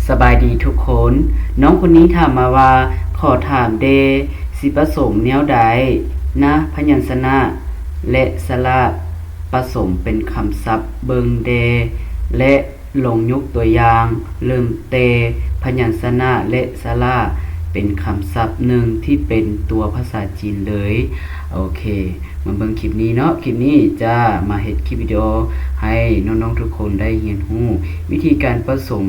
ສະບາຍດີທຸກຄົນ. ນ້ອງຄົນນີ້ຖາມມາວ່າ ຂໍຖາມແດ່ ຊິປະສົມແນວໃດ ນະພະຍັນຊະນະ ແລະ ສະຫຼະ ປະສົມເປັນຄຳສັບເບິ່ງແດ່ ແລະ ລອງຍົກຕົວຢ່າງ ເລີ່ມແຕ່ພະຍັນຊະນະ ແລະ ສະຫຼະ ເປັນຄຳສັບໜຶ່ງທີ່ເປັນຕົວພາສາຈີນເລີຍ. ໂອເຄ ມາເບິ່ງຄລິບນີ້ເນາະ. ຄລິບນີ້ຈະມາເຮັດຄລິບວິດີໂອໃຫ້ນ້ອງໆທຸກຄົນໄດ້ຮຽນຮູ້ວິທີການປະສົມ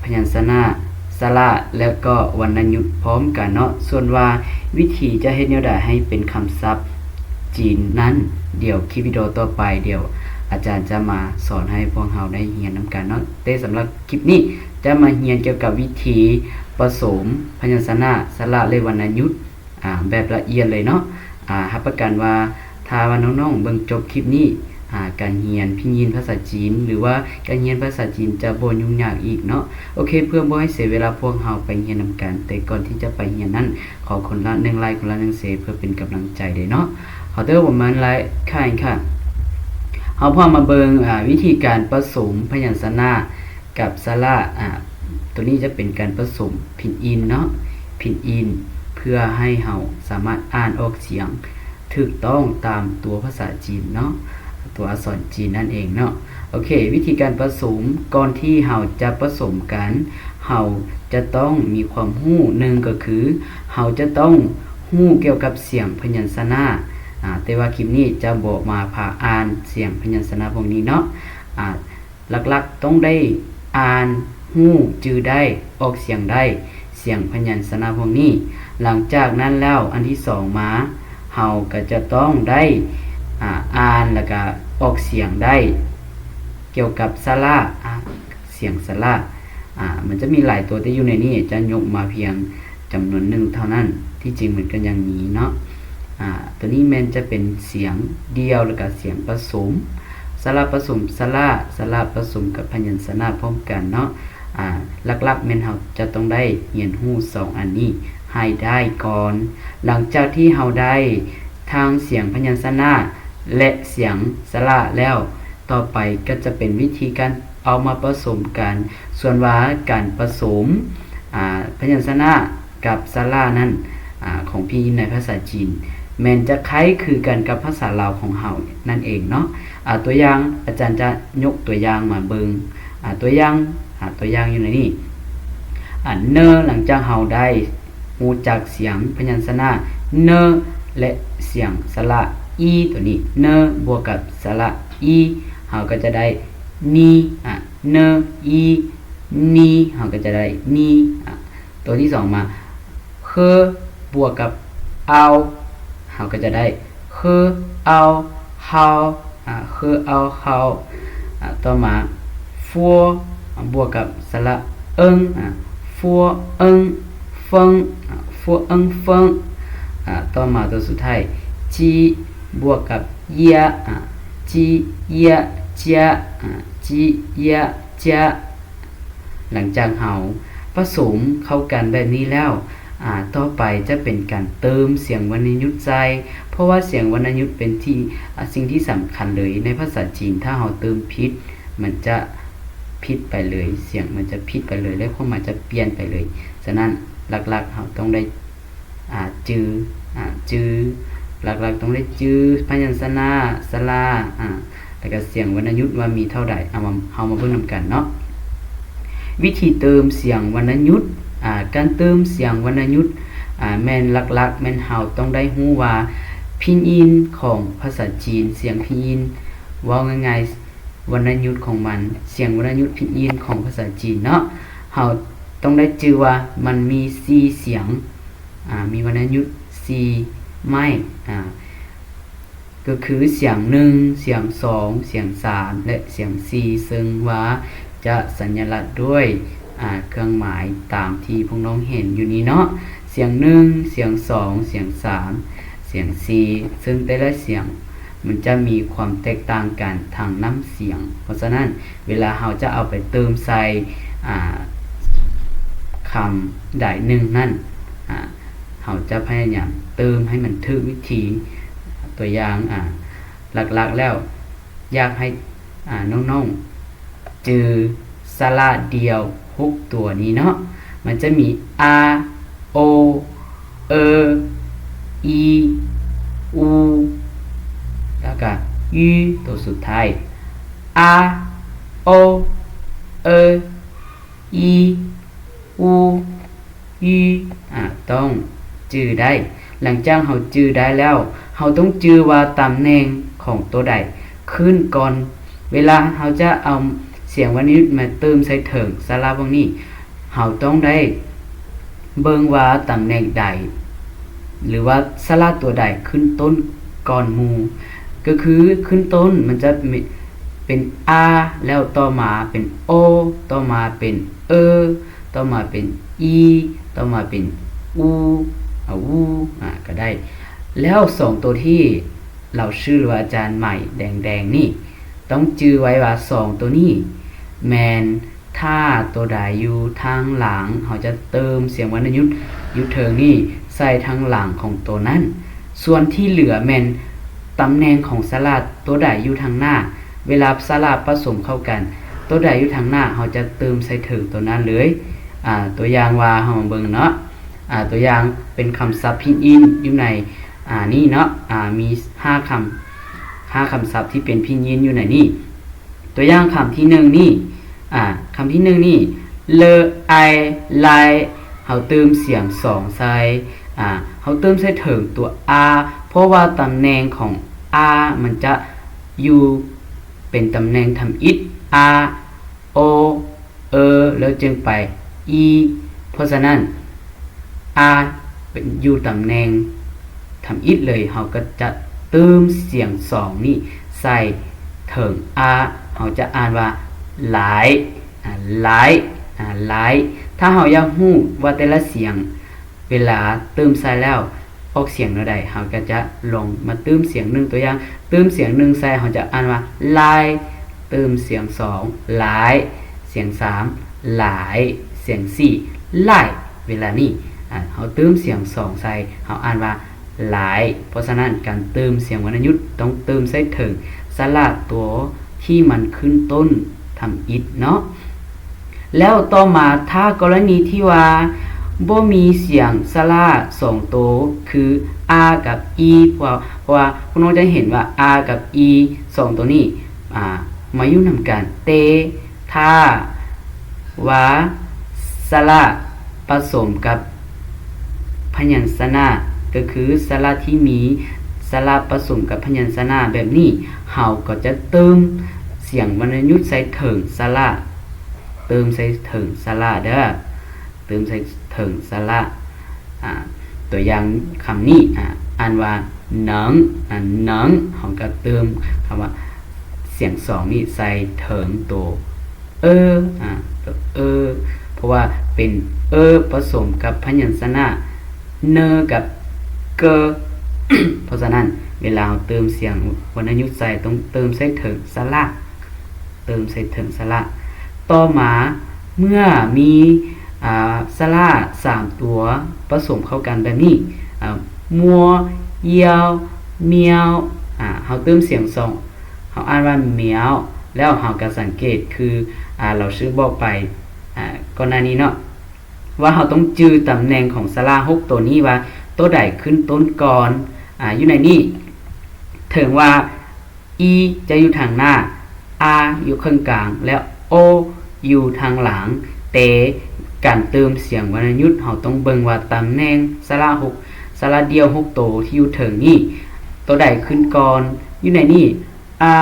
ພະຍັນຊະນະ, ສະຫຼະ ແລະກໍວັນນະຍຸດພ້ອມກັນເນາະ. ສ່ວນວ່າວິທີຈະເຮັດແນວໃດໃຫ້ເປັນຄຳສັບຈີນນັ້ນ, ດຽວຄລິບວິດີໂອຕໍ່ໄປ ດຽວອາຈານຈະມາສອນໃຫ້ພວກເຮົາໄດ້ຮຽນນຳກັນເນາະ. ແຕ່ສຳລັບຄລິບນີ້ຈະມາຮຽນກ່ຽວກັບວິທີປະສົມພະຍັນຊະນະ, ສະຫຼະ ແລະ ວັນນະຍຸດ ອາ ແບບລະອຽດເລີຍເນາະ. ອາ ຮັບປະກັນວ່າ ຖ້າວ່ານ້ອງໆເບິ່ງຈົບຄລິບນີ້ ອາ ການຮຽນພິນຢິນພາສາຈີນ ຫຼືວ່າການຮຽນພາສາຈີນຈະບໍ່ຫຍຸ້ງຍາກອີກເນາະ. ໂອເຄ ເພື່ອບໍ່ໃຫ້ເສຍເວລາ ພວກເຮົາໄປຮຽນນຳກັນ. ແຕ່ກ່ອນທີ່ຈະໄປຮຽນນັ້ນ ຂໍຄົນລະໜຶ່ງໄລຄ໌ ຄົນລະໜຶ່ງແຊ ເພື່ອເປັນກຳລັງໃຈເດີເນາະ. ເຮົາເດີ ປະມານໄລຄະ ເຮົາພາມາເບິ່ງ ອາ ວິທີການປະສົມພະຍັນຊະນະ ກັບສະຫຼະ ອາ ໂຕນີ້ຈະເປັນການປະສົມພິນຢິນເນາະ, ພິນຢິນ ເພື່ອໃຫ້ເຮົາສາມາດອ່ານອອກສຽງຖືກຕ້ອງຕາມຕົວພາສາຈີນເນາະ, ຕົວອັກສອນຈີນນັ້ນເອງເນາະ. ໂອເຄ ວິທີການປະສົມ, ກ່ອນທີ່ເຮົາຈະປະສົມກັນ ເຮົາຈະຕ້ອງມີຄວາມຮູ້ ໜຶ່ງກໍຄື ເຮົາຈະຕ້ອງຮູ້ກ່ຽວກັບສຽງພະຍັນຊະນະ, ອາ ແຕ່ວ່າຄລິບນີ້ຈະບໍ່ມາພາອ່ານສຽງພະຍັນຊະນະພວກນີ້ເນາະ, ອາ ຫຼັກໆຕ້ອງໄດ້ອ່ານ, ຮູ້, ຈື່ໄດ້, ອອກສຽງໄດ້ ສຽງພະຍັນຊະນະພວກນີ້. ຫຼັງຈາກນັ້ນແລ້ວ ອັນທີສອງມາ ເຮົາກໍຈະຕ້ອງໄດ້ ອາ ອ່ານ ແລ້ວກໍອອກສຽງໄດ້ ກ່ຽວກັບສະຫຼະ ອາ ສຽງສະຫຼະ ອາ ມັນຈະມີຫຼາຍຕົວ ແຕ່ຢູ່ໃນນີ້ຈະຍົກມາພຽງຈຳນວນໜຶ່ງເທົ່ານັ້ນ, ທີ່ຈິງມັນກໍຍັງມີເນາະ. ອາ ໂຕນີ້ແມ່ນຈະເປັນສຽງດ່ຽວ ແລ້ວກະສຽງປະສົມ, ສະຫຼະປະສົມສະຫຼະ, ສະຫຼະປະສົມກັບພະຍັນຊະນະພ້ອມກັນເນາະ. ອາ ຫຼັກໆແມ່ນເຮົາຈະຕ້ອງໄດ້ຮຽນຮູ້ສອງອັນນີ້ໃຫ້ໄດ້ກ່ອນ. ຫຼັງຈາກທີ່ເຮົາໄດ້ທັງສຽງພະຍັນຊະນະ ແລະ ສຽງສະຫຼະແລ້ວ, ຕໍ່ໄປກໍຈະເປັນວິທີການເອົາມາປະສົມກັນ. ສ່ວນວ່າການປະສົມ ອາ ພະຍັນຊະນະ ກັບສະຫຼະນັ້ນ ອາ ຂອງພິນຢິນໃນພາສາຈີນ ແມ່ນຈະຄ້າຍຄືກັນກັບພາສາລາວຂອງເຮົານັ້ນເອງເນາະ. ອາ ຕົວຢ່າງ ອາຈານຈະຍົກຕົວຢ່າງມາເບິ່ງ ອາ ຕົວຢ່າງ ອາ ຕົວຢ່າງຢູ່ໃນນີ້ ອາ ເນີ ຫຼັງຈາກເຮົາໄດ້ຮູ້ຈັກສຽງພະຍັນຊະນະ ເນີ ແລະ ສຽງສະຫຼະ ອີ ໂຕນີ້ ເນີ ບວກກັບສະຫຼະ ອີ ເຮົາກໍຈະໄດ້ ນີ ອາ ເນີ ອີ ນີ ເຮົາກໍຈະໄດ້ ນີ ອາ ຕົວທີສອງມາ ເຄີ ບວກກັບ ອາວ ເຮົາກໍຈະໄດ້ ເຄີ ອາວ ຮາວ ອາ ເຄີ ອາວ ຮາວ ອາ ຕໍ່ມາ ຟວ ບວກກັບສະຫຼະ ເອິງ ອາ ຟວ ເອິງ ເຟິງ ອາ ຟວ ເອິງ ເຟິງ ອາ ຕໍ່ມາຕົວສຸດທ້າຍ ຈີ ບວກກັບ ເຢຍ ອາ ຈີ ເຢຍ ເຈຍ ອາ ຈີ ເຢຍ ເຈຍ. ຫຼັງຈາກເຮົາປະສົມເຂົ້າກັນແບບນີ້ແລ້ວ ອາ ຕໍ່ໄປຈະເປັນການເຕີມສຽງວັນນະຍຸດໃສ່ ເພາະວ່າສຽງວັນນະຍຸດເປັນທີ່ ອາ ສິ່ງທີ່ສຳຄັນເລີຍໃນພາສາຈີນ. ຖ້າເຮົາເຕີມຜິດ ມັນຈະຜິດໄປເລີຍ, ສຽງມັນຈະຜິດໄປເລີຍ ແລະ ຄວາມໝາຍຈະປ່ຽນໄປເລີຍ. ສະນັ້ນ ຫຼັກໆເຮົາຕ້ອງໄດ້ ອາ ຈື່ ອາ ຈື່ ຫຼັກໆຕ້ອງໄດ້ຈື່ພະຍັນຊະນະ ສະຫຼະ ອາ ແລ້ວກະສຽງວັນນະຍຸດວ່າມີເທົ່າໃດ. ເອົາມາ ເຮົາມາເບິ່ງນຳກັນເນາະ. ວິທີເຕີມສຽງວັນນະຍຸດ ອາ ການເຕີມສຽງວັນນະຍຸດ ອາ ແມ່ນຫຼັກໆແມ່ນເຮົາຕ້ອງໄດ້ຮູ້ວ່າພິນຢິນຂອງພາສາຈີນ ສຽງພິນຢິນ ເວົ້າງ່າຍໆ ວັນນະຍຸດຂອງມັນ ສຽງວັນນະຍຸດພິນຢິນຂອງພາສາຈີນເນາະ ເຮົາຕ້ອງໄດ້ຈື່ວ່າມັນມີສີ່ສຽງ ອາ ມີວັນນະຍຸດສີ່ໄມ້ ອາ ກໍຄືສຽງໜຶ່ງ ສຽງສອງ ສຽງສາມ ແລະ ສຽງສີ່ ເຊິ່ງວ່າຈະສັນຍະລັກດ້ວຍ ອາ ເຄື່ອງໝາຍຕາມທີ່ພວກນ້ອງເຫັນຢູ່ນີ້ເນາະ ສຽງໜຶ່ງ ສຽງສອງ ສຽງສາມ ສຽງສີ່ ເຊິ່ງແຕ່ລະສຽງ ມັນຈະມີຄວາມແຕກຕ່າງກັນທາງນ້ຳສຽງ. ເພາະສະນັ້ນ ເວລາເຮົາຈະເອົາໄປເຕີມໃສ່ ອາ ຄຳໃດໜຶ່ງນັ້ນ ອາ ເຮົາຈະພະຍາຍາມເຕີມໃຫ້ມັນຖືກວິທີ. ຕົວຢ່າງ ອາ ຫຼັກໆແລ້ວ ຢາກໃຫ້ ອາ ນ້ອງໆຈື່ສະຫຼະດ່ຽວ ໂຮ ຫົກຕົວນີ້ເນາະ ມັນຈະມີ ອາ ໂອ ເອີ ອີ ອູ ແລ້ວກະ ຢູ ຕົວສຸດທ້າຍ ອາ ໂອ ເອີ ອີ ອູ ຢູ ອາ ຕ້ອງຈື່ໄດ້. ຫຼັງຈາກເຮົາຈື່ໄດ້ແລ້ວ ເຮົາຕ້ອງຈື່ວ່າຕຳແໜ່ງຂອງຕົວໃດຂຶ້ນກ່ອນ. ເວລາເຮົາຈະເອົາສຽງວັນນະຍຸດມາເຕີມໃສ່ເທິງສະຫຼະພວກນີ້ ເຮົາຕ້ອງໄດ້ເບິ່ງວ່າຕຳແໜ່ງໃດ ຫຼືວ່າສະຫຼະຕົວໃດຂຶ້ນຕົ້ນກ່ອນໝູ່. ກໍຄືຂຶ້ນຕົ້ນມັນຈະເປັນ ອາ ແລ້ວຕໍ່ມາເປັນ ໂອ ຕໍ່ມາເປັນ ເອີ ຕໍ່ມາເປັນ ອີ ຕໍ່ມາເປັນ ອູ ອາ ອູ ອາ ກໍໄດ້. ແລ້ວສອງຕົວທີ່ລາວຊື່ ຫຼືວ່າອາຈານໄໝແດງໆນີ້ ຕ້ອງຈື່ໄວ້ວ່າສອງຕົວນີ້ແມ່ນ ຖ້າຕົວໃດຢູ່ທາງຫຼັງ ເຮົາຈະເຕີມສຽງວັນນະຍຸດຢູ່ເທິງນີ້ໃສ່ທາງຫຼັງຂອງຕົວນັ້ນ. ສ່ວນທີ່ເຫຼືອແມ່ນຕຳແໜ່ງຂອງສະຫຼະຕົວໃດຢູ່ທາງໜ້າ. ເວລາສະຫຼະປະສົມເຂົ້າກັນ ຕົວໃດຢູ່ທາງໜ້າ ເຮົາຈະເຕີມໃສ່ເທິງຕົວນັ້ນເລີຍ. ອາ ຕົວຢ່າງວ່າເຮົາມາເບິ່ງເນາະ ອາ ຕົວຢ່າງເປັນຄຳສັບພິນຢິນຢູ່ໃນ ອາ ນີ້ເນາະ ອາ ມີຫ້າຄຳ ຫ້າຄຳສັບທີ່ເປັນພິນຢິນຢູ່ໃນນີ້. ຕົວຢ່າງຄຳທີໜຶ່ງນີ້ ອາ ຄຳທີໜຶ່ງນີ້ ເລີ ໄອ ໄລ ເຮົາເຕີມສຽງສອງໃສ່ ອາ ເຮົາເຕີມໃສ່ເທິງຕົວ ອາ ເພາະວ່າຕຳແໜ່ງຂອງ ອາ ມັນຈະຢູ່ເປັນຕຳແໜ່ງທຳອິດ ອາ ໂອ ເອີ ແລ້ວຈຶ່ງໄປ ອີ ເພາະສະນັ້ນ ອາ ເປັນຢູ່ຕຳແໜ່ງທຳອິດເລີຍ ເຮົາກໍຈະເຕີມສຽງສອງນີ້ໃສ່ເທິງ ອາ ເຮົາຈະອ່ານວ່າ ຫຼາຍ ອາ ຫຼາຍ ອາ ຫຼາຍ. ຖ້າເຮົາຢາກຮູ້ວ່າແຕ່ລະສຽງ ເວລາເຕີມໃສ່ແລ້ວອອກສຽງແນວໃດ ເຮົາກໍຈະລອງມາເຕີມສຽງໜຶ່ງ ຕົວຢ່າງ ເຕີມສຽງໜຶ່ງໃສ່ ເຮົາຈະອ່ານວ່າ ລາຍ ເຕີມສຽງສອງ ຫຼາຍ ສຽງສາມ ຫຼາຍ ສຽງສີ່ ຫຼາຍ. ເວລານີ້ ອາ ເຮົາເຕີມສຽງສອງໃສ່ ເຮົາອ່ານວ່າ ຫຼາຍ. ເພາະສະນັ້ນ ການເຕີມສຽງວັນນະຍຸດຕ້ອງເຕີມໃສ່ເທິງສະຫຼະຕົວທີ່ມັນຂຶ້ນຕົ້ນທຳອິດເນາະ. ແລ້ວຕໍ່ມາ ຖ້າກໍລະນີທີ່ວ່າບໍ່ມີສຽງສະຫຼະສອງໂຕ ຄື ອາ ກັບ ອີ ເພາະ ເພາະວ່າພວກນ້ອງຈະເຫັນວ່າ ອາ ກັບ ອີ ສອງໂຕນີ້ ອາ ມາຢູ່ນຳກັນ ແຕ່ຖ້າວ່າສະຫຼະປະສົມກັບພະຍັນຊະນະ ກໍຄືສະຫຼະທີ່ມີສະຫຼະປະສົມກັບພະຍັນຊະນະແບບນີ້ ເຮົາກໍຈະເຕີມສຽງວັນນະຍຸດໃສ່ເທິງສະຫຼະ ເຕີມໃສ່ເທິງສະຫຼະເດີ້ ເຕີມໃສ່ເທິງສະຫຼະ. ອາ ຕົວຢ່າງຄຳນີ້ ອາ ອ່ານວ່າ ໜັງ ອາ ໜັງ ເຮົາກໍເຕີມຄຳວ່າສຽງສອງນີ້ໃສ່ເທິງໂຕ ເອີ ອາ ໂຕເອີ ເພາະວ່າເປັນ ເອີ ປະສົມກັບພະຍັນຊະນະ ເນີ ກັບ ເກີ ເພາະສະນັ້ນ ເວລາເຮົາເຕີມສຽງວັນນະຍຸດໃສ່ ຕ້ອງເຕີມໃສ່ເທິງສະຫຼະ ເຕີມໃສ່ເທິງສະຫຼະ. ຕໍ່ມາ ເມື່ອມີ ອາ ສະຫຼະສາມຕົວປະສົມເຂົ້າກັນແບບນີ້ ອາ ມົວ ຢຽວ ມຽວ ອາ ເຮົາເຕີມສຽງສອງ ເຮົາອ່ານວ່າ ມຽວ ແລ້ວເຮົາກໍສັງເກດຄື ອາ ລາວຊື່ບອກໄປ ອາ ກ່ອນໜ້ານີ້ເນາະ ວ່າເຮົາຕ້ອງຈື່ຕຳແໜ່ງຂອງສະຫຼະຫົກໂຕນີ້ວ່າໂຕໃດຂຶ້ນຕົ້ນກ່ອນ ອາ ຢູ່ໃນນີ້ ເຖິງວ່າ ອີ ຈະຢູ່ທາງໜ້າ ອາ ຢູ່ເຄິ່ງກາງ ແລະ ໂອ ຢູ່ທາງຫຼັງ ແຕ່ການເຕີມສຽງວັນນະຍຸດ ເຮົາຕ້ອງເບິ່ງວ່າຕຳແໜ່ງສະຫຼະຫົກ ສະຫຼະດ່ຽວຫົກໂຕທີ່ຢູ່ເທິງນີ້ ໂຕໃດຂຶ້ນກ່ອນ. ຢູ່ໃນນີ້ ອາ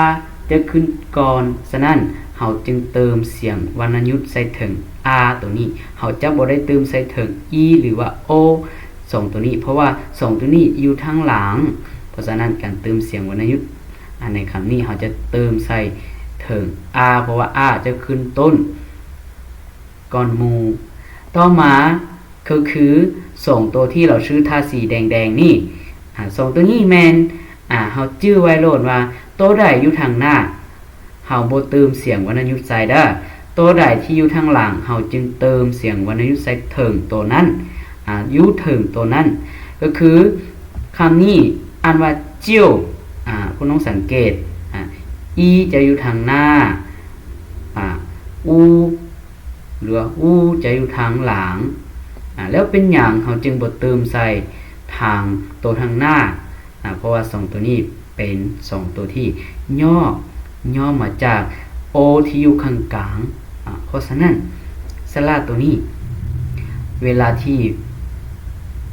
ຈະຂຶ້ນກ່ອນ, ສະນັ້ນ ເຮົາຈຶ່ງເຕີມສຽງວັນນະຍຸດໃສ່ເທິງ ອາ ໂຕນີ້, ເຮົາຈະບໍ່ໄດ້ເຕີມໃສ່ເທິງ ອີ ຫຼືວ່າ ໂອ ສອງໂຕນີ້, ເພາະວ່າສອງໂຕນີ້ຢູ່ທາງຫຼັງ. ເພາະສະນັ້ນ ການເຕີມສຽງວັນນະຍຸດ ອາ ໃນຄຳນີ້ ເຮົາຈະເຕີມໃສ່ເທິງ ອາ ເພາະວ່າ ອາ ຈະຂຶ້ນຕົ້ນກ່ອນໝູ່. ຕໍ່ມາ ກໍຄືສອງໂຕທີ່ລາວຊື່ທາສີແດງໆນີ້ ອາ ສອງໂຕນີ້ແມ່ນ ອາ ເຮົາຈື່ໄວ້ໂລດວ່າ ໂຕໃດຢູ່ທາງໜ້າ ເຮົາບໍ່ເຕີມສຽງວັນນະຍຸດໃສ່ເດີ້, ໂຕໃດທີ່ຢູ່ທາງຫຼັງ ເຮົາຈຶ່ງເຕີມສຽງວັນນະຍຸດໃສ່ເທິງໂຕນັ້ນ ອາ ຢູ່ເທິງໂຕນັ້ນ. ກໍຄືຄຳນີ້ອ່ານວ່າ ຈິ້ວ ອາ ພວກນ້ອງສັງເກດ ອາ ອີ ຈະຢູ່ທາງໜ້າ ອາ ອູ ຫຼືວ່າອູຈະຢູ່ທາງຫຼັງ. ອາ ແລ້ວເປັນຫຍັງເຮົາຈຶ່ງບໍ່ເຕີມໃສ່ທາງໂຕທາງໜ້າ? ອາ ເພາະວ່າສອງໂຕນີ້ເປັນສອງໂຕທີ່ຫຍໍ້ ຫຍໍ້ມາຈາກໂອທີ່ຢູ່ຂ້າງກາງ. ອາ ເພາະສະນັ້ນ ສະຫຼະໂຕນີ້ ເວລາທີ່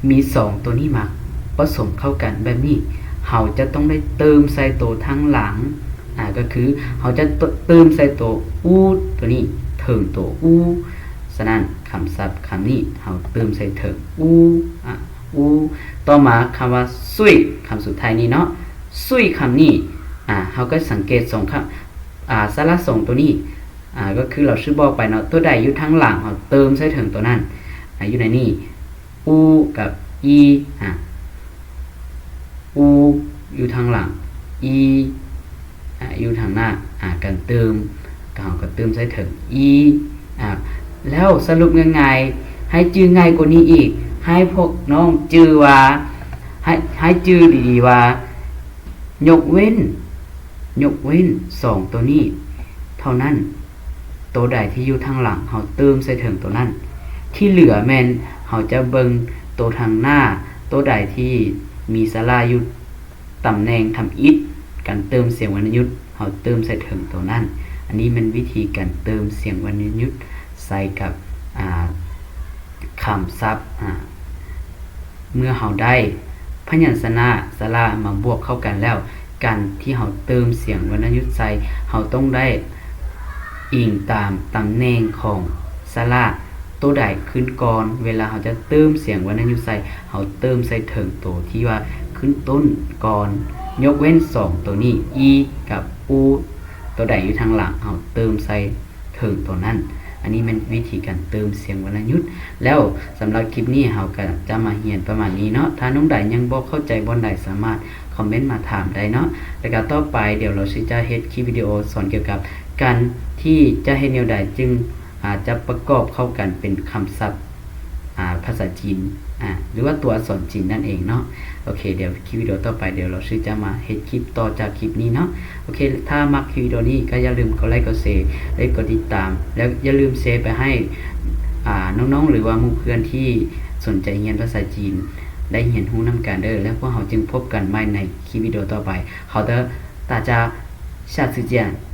ມີສອງໂຕນີ້ມາປະສົມເຂົ້າກັນແບບນີ້ ເຮົາຈະຕ້ອງໄດ້ເຕີມໃສ່ໂຕທາງຫຼັງ. ອາ ກໍຄືເຮົາຈະເຕີມໃສ່ໂຕອູໂຕນີ້ເທິງໂຕອູ. ສະນັ້ນ ຄຳສັບຄຳນີ້ເຮົາເຕີມໃສ່ເທິງອູ ອາ ອູ. ຕໍ່ມາຄຳວ່າຊຸຍ ຄຳສຸດທ້າຍນີ້ເນາະ ຊຸຍ ຄຳນີ້ ອາ ເຮົາກໍສັງເກດສອງຄຳ ອາ ສະຫຼະສອງໂຕນີ້ ອາ ກໍຄືລາວຊື່ບອກໄປເນາະ ໂຕໃດຢູ່ທາງຫຼັງເຮົາເຕີມໃສ່ເທິງໂຕນັ້ນ. ອາ ຢູ່ໃນນີ້ ອູກັບອີ ອາ ອູຢູ່ທາງຫຼັງ ອີ ອາ ຢູ່ທາງໜ້າ. ອາ ການເຕີມ ເຮົາກໍເຕີມໃສ່ເທິງ ອີ. ອາ ແລ້ວສະຫຼຸບງ່າຍໆ ໃຫ້ຈື່ງ່າຍກວ່ານີ້ອີກ ໃຫ້ພວກນ້ອງຈື່ວ່າ ໃຫ້ ໃຫ້ຈື່ດີໆວ່າ ຍົກເວັ້ນ ຍົກເວັ້ນສອງໂຕນີ້ເທົ່ານັ້ນ ໂຕໃດທີ່ຢູ່ທາງຫຼັງເຮົາເຕີມໃສ່ເທິງໂຕນັ້ນ ທີ່ເຫຼືອແມ່ນເຮົາຈະເບິ່ງໂຕທາງໜ້າ ໂຕໃດທີ່ມີສະຫຼະຢູ່ຕຳແໜ່ງທຳອິດ ການເຕີມສຽງວັນນະຍຸດ ເຮົາເຕີມໃສ່ເທິງໂຕນັ້ນ. ອັນນີ້ແມ່ນວິທີການເຕີມສຽງວັນນະຍຸດໃສ່ກັບ ອາ ຄຳສັບ. ອາ ເມື່ອເຮົາໄດ້ພະຍັນຊະນະ ສະຫຼະມາບວກເຂົ້າກັນແລ້ວ ການທີ່ເຮົາເຕີມສຽງວັນນະຍຸດໃສ່ ເຮົາຕ້ອງໄດ້ອີງຕາມຕຳແໜ່ງຂອງສະຫຼະ ໂຕໃດຂຶ້ນກ່ອນ. ເວລາເຮົາຈະເຕີມສຽງວັນນະຍຸດໃສ່ ເຮົາເຕີມໃສ່ເທິງໂຕທີ່ວ່າຂຶ້ນຕົ້ນກ່ອນ ຍົກເວັ້ນສອງໂຕນີ້ ອີ ກັບອູ ໂຕໃດຢູ່ທາງຫຼັງ ເຮົາເຕີມໃສ່ເທິງໂຕນັ້ນ. ອັນນີ້ແມ່ນວິທີການເຕີມສຽງວັນນະຍຸດ. ແລ້ວສຳລັບຄລິບນີ້ເຮົາກໍຈະມາຮຽນປະມານນີ້ເນາະ. ຖ້ານ້ອງໃດຍັງບໍ່ເຂົ້າໃຈບ່ອນໃດ ສາມາດຄອມເມັນມາຖາມໄດ້ເນາະ. ແລ້ວກໍຕໍ່ໄປດຽວເຮົາຊິຈະເຮັດຄລິບວິດີໂອສອນກ່ຽວກັບການທີ່ຈະເຮັດແນວໃດຈຶ່ງ ອາ ຈະປະກອບເຂົ້າກັນເປັນຄຳສັບ ອາ ພາສາຈີນ ອາ ຫຼືວ່າຕົວອັກສອນຈີນນັ້ນເອງເນາະ. ໂອເຄ ດຽວຄລິບວິດີໂອຕໍ່ໄປ ດຽວເຮົາຊິຈະມາເຮັດຄລິບຕໍ່ຈາກຄລິບນີ້ເນາະ. ໂອເຄ ຖ້າມັກຄລິບວິດີໂອນີ້ກໍຢ່າລືມກົດໄລ ກົດແຊ ແລະ ກົດຕິດຕາມ ແລະ ຢ່າລືມແຊໄປໃຫ້ ອາ ນ້ອງໆ ຫຼືວ່າໝູ່ເພື່ອນທີ່ສົນໃຈຮຽນພາສາຈີນໄດ້ຮຽນຮູ້ນຳກັນເດີ້. ແລ້ວພວກເຮົາຈຶ່ງພົບກັນໃໝ່ໃນຄລິບວິດີໂອຕໍ່ໄປ. ເຮົາຈະ ຕາຈາ 下次见.